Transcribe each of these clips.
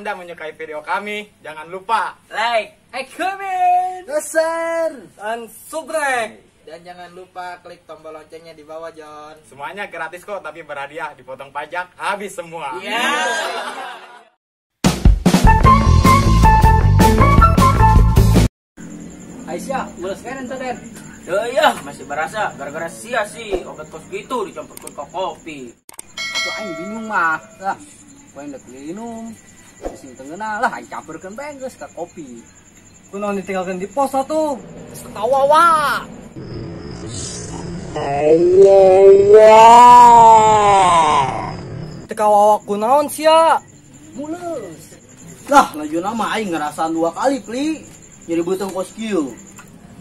Anda menyukai video kami, jangan lupa like, comment, share, dan subscribe. Dan jangan lupa klik tombol loncengnya di bawah, John. Semuanya gratis kok, tapi berhadiah, dipotong pajak, habis semua. Iya. Yeah. Aisyah, mulus kan ente, Den? Ya, masih berasa gara-gara sia sih obat kos gitu dicampurkan ke kopi. Atuh aing bingung mah. Lah, ku aing dek minum. Sing tengenah lah aing campurkeun bae geus ka kopi. Kunaon ditinggalkeun di pos atuh. Ketawa wa. Teu kawawa kunaon sia? Mulus. Lah, lajuna mah aing ngerasaan 2 kali, Pli. Nyeri beuteung kos kieu.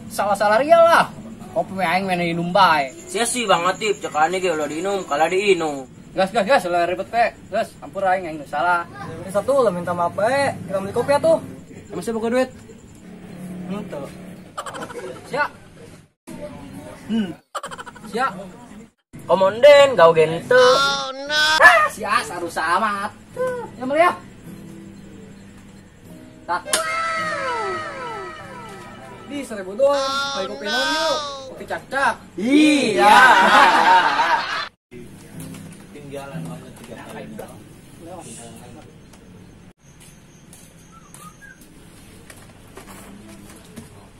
Salah-salah ria lah. Kopi aing mene minum bae. Sia sih Bang Atip, cekane ge ulah diinum, kalah diinum. Gas gas gas, ulah ribet pe. Gas, ampura aing aing nu salah. Satu lah minta maaf bae, kita beli kopi atuh. Emang sia boga duit? Henteu. Sia. Sia. Komonden gau gente. Oh no. Ah, sia sarusa amat. Ya meli ya. Tah. Di 1000 doang, beli kopi naon yuk. Kopi cak-cak. Iya. Tinggalan waktu 3 kali.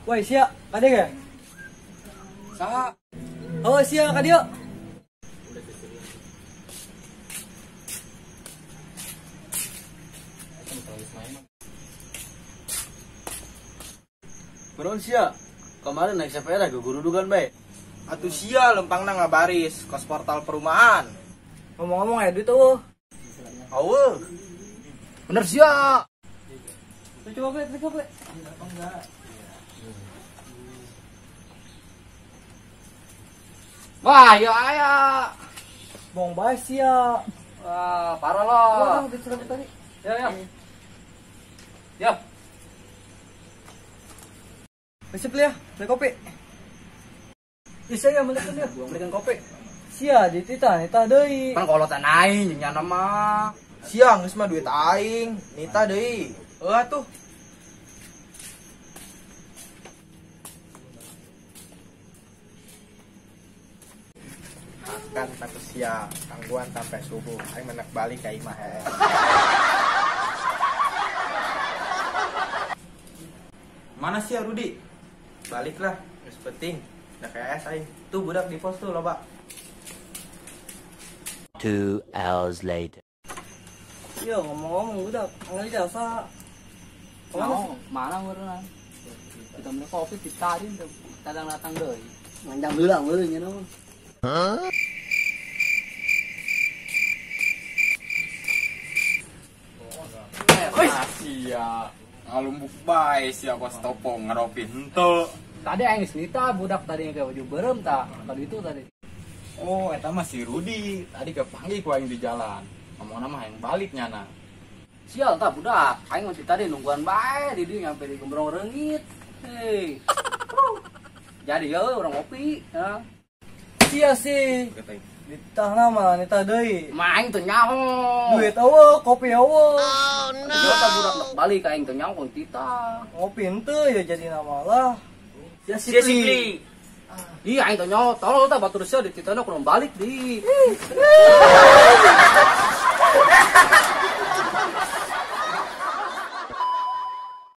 Woi, sia, kade ge? Saha? Oh, sia ka dieu. Kunaon sia? Kemarin naik sepeda ke gurudugan bae. Atuh sia lempangna ngabaris kos portal perumahan. Ngomong-ngomong aya duit eueuh. Eueuh. Bener sia. Coba beli, coba beli. Wah, ya aya. Bong bae sia. Wah, parah loh. Wah, tadi. Ya, ya. Ya. Bisa beli ya, beli kopi. Bisa ya, belikan ya, belikan kopi. Sia, dititah, nitah deui. Pan kolotan aing jeung nyana mah. Sia geus mah duit aing, nitah deui. Heuh atuh. Kan satu sia, tangguhan sampai subuh. Aing menek balik ka imah heuh. Mana sia Rudi? Baliklah, geus penting. Da KS aing. Tuh budak di pos tuh loba. 2 hours later. Yo ngomong-ngomong budak, ngali jasa. Mana mana meureun. Kita beli kopi ditarin kadang datang deui. Manjang heula meureun nya mah. Hah? Sia, ngalumbuk bae sia kos topong ngaropi henteu. Tadi aing geus nita budak tadi yang baju beureum tah, tadi itu tadi. Oh, eta mah si Rudi. Tadi kepanggih ku aing di jalan. Ngomongna mah hayang balik nyana. Sial tah budak, aing masih tadi nungguan bae di dieu nyampe di Gembrong Reungit. Hei. Jadi ya urang ngopi, ya. Sia sih. Ditah mah nitah deui. Mah aing teu nyaho. Duit eueuh, kopi eueuh. Oh no. Tah budak nek balik aing teu nyaho kun titah. Ngopi henteu ya jadi nama lah. Sia sih. Ih aing teu nyaho, tolol tah batur sia dititahna kurang balik di.